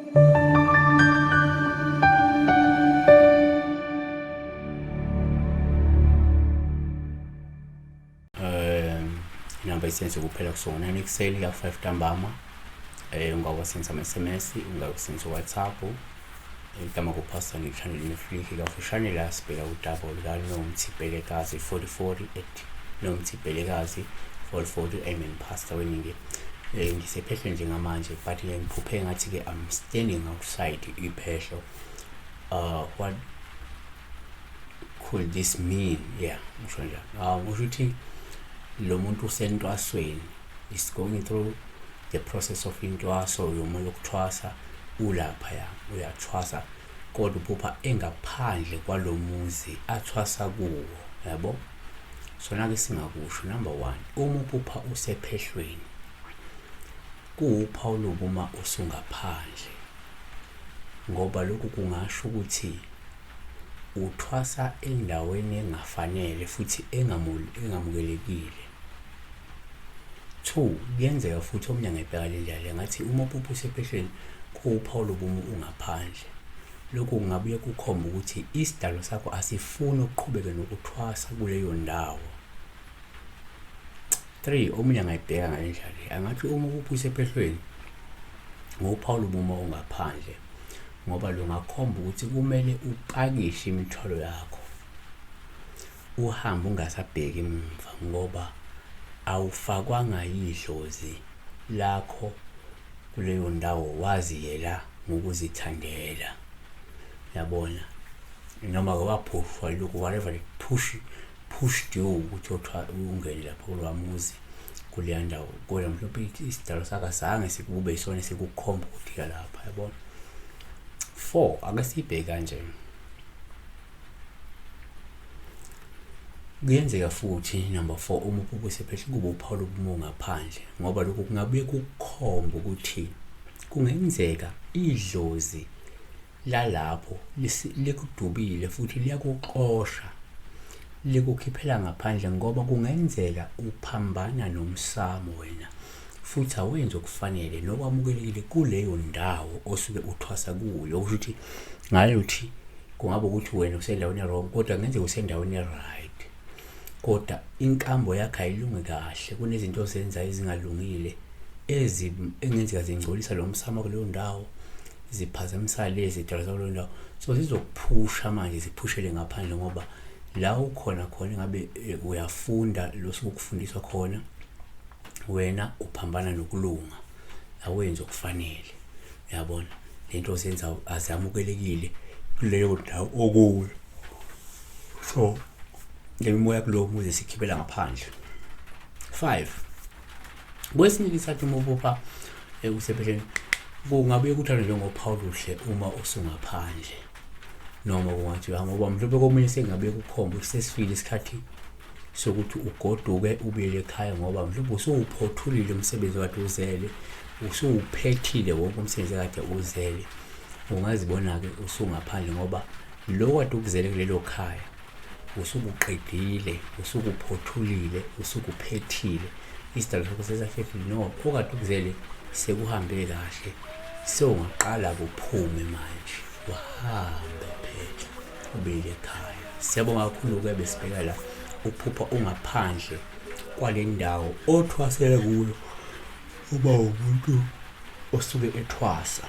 Inamba isenze kuphela kusuka ngo-9 ekuseni ka-5 ntambama. Ungawasenza ama-SMS, ungawasenza uWhatsApp. Igama kuphasa ngithanda nefliki kafushane la sibheka udaba lukaNomthi Bhelekazi 4040 at Nomthi Bhelekazi 4040. Amen, Pastor weningi. Ngisephehlweni njengamanje, but ke ngiphuphe ngathi ke I'm standing outside iphehlo. What could this mean? Yeah, ngisho njalo. Ah, kusho ukuthi lo muntu usentwasweni, is going through the process of intwaso, yomoya yokuthwasa, ulaphaya uyathwasa, kodwa uphupha engaphandle kwalomuzi athwasa kuwo, yabo. Sona-ke singakusho, number one, uma uphupha usephehlweni kuwuphawu lokuma usungaphandle, ngoba lokhu kungasho ukuthi uthwasa endaweni engafanele futhi engamukelekile. Two, kuyenzeka futhi omunye angayibheka le ndlela le, ngathi uma uphupha usephehlweni kuwuphawu lobumu ungaphandle. Lokhu kungabuye kukhombe ukuthi isidalo sakho asifuni ukuqhubeke nokuthwasa kuleyo ndawo. Three, omunye angayibheka ngale ndlela le, angathi uma uphupha usephehlweni ngophawu lobumu ongaphandle, ngoba lungakhomba ukuthi kumele upakishe imithwalo yakho uhambe ungasabheki emumva, ngoba awufakwanga yidlozi lakho kuleyo ndawo, waziyela ngokuzithandela, yabona, noma ke waphushwa lokhu, whatever it pushed you ukuthi ungene lapho kulowa muzi, kuleya ndawo, kodwa mhlawumbe isidalo sakho azange sikube isona sikukhomba ukuthi lapha, yabona. Four, ake siyibheke kanje. Kuyenzeka futhi, number four, uma uphupha usephehle kube uphawu lobumo ngaphandle, ngoba lokhu kungabuye kukhomba ukuthi kungenzeka idlozi lalapho likudubile futhi liyakuxosha, likukhiphela ngaphandle, ngoba kungenzeka uphambana nomsamo wena futhi awenzi okufanele nokwamukelekile kuleyo ndawo osuke uthwasa kuyo. Okusho ukuthi ngalothi kungaba ukuthi wena usendaweni e-wrong, kodwa kungenzeka usendaweni e-right, kodwa inkambo yakho ayilungi kahle, kunezinto ozenzayo ezingalungile engenzeka zingcolisa lo msamo kuleyo ndawo, ziphazamisa lezi zidalo zakuleyo ndawo, so zizokuphusha manje, ziphushele ngaphandle, ngoba la ukhona khona ingabe uyafunda lo suke ukufundiswa khona, wena uphambana nokulunga, awenzi okufanele, uyabona, lento ozenza azamukelekile kuleyo ndawo okuyo, so le mimoya kulowo muzi sikhibela ngaphandle. Five, kwesinye isikhathi uma uphupha usephehlweni kungabuye kuthathwe njengophawu oluhle uma usungaphandle, noma kungathi ngoba mhlawumbe komunye sengabe kukhomba ukuthi sesifikile isikhathi sokuthi ugoduke ubuyele ekhaya, ngoba mhlawumbe usuwuphothulile umsebenzi okade uzele, usuwuphethile wonke umsebenzi ekade uzele. Ungazibona-ke usungaphandle, ngoba lo kade ukuzele kulelo khaya usukuqedile, usukuphothulile, usukuphethile, isidalo sakho sesafethile, no okade ukuzele sekuhambe kahle, sewungaqala kuphume manje uhambe phela ubuyele ekhaya. Siyabonga kakhulu-ke, besibheka la uphupha ungaphandle kwale ndawo othwasele kuyo, uba umuntu osuke ethwasa.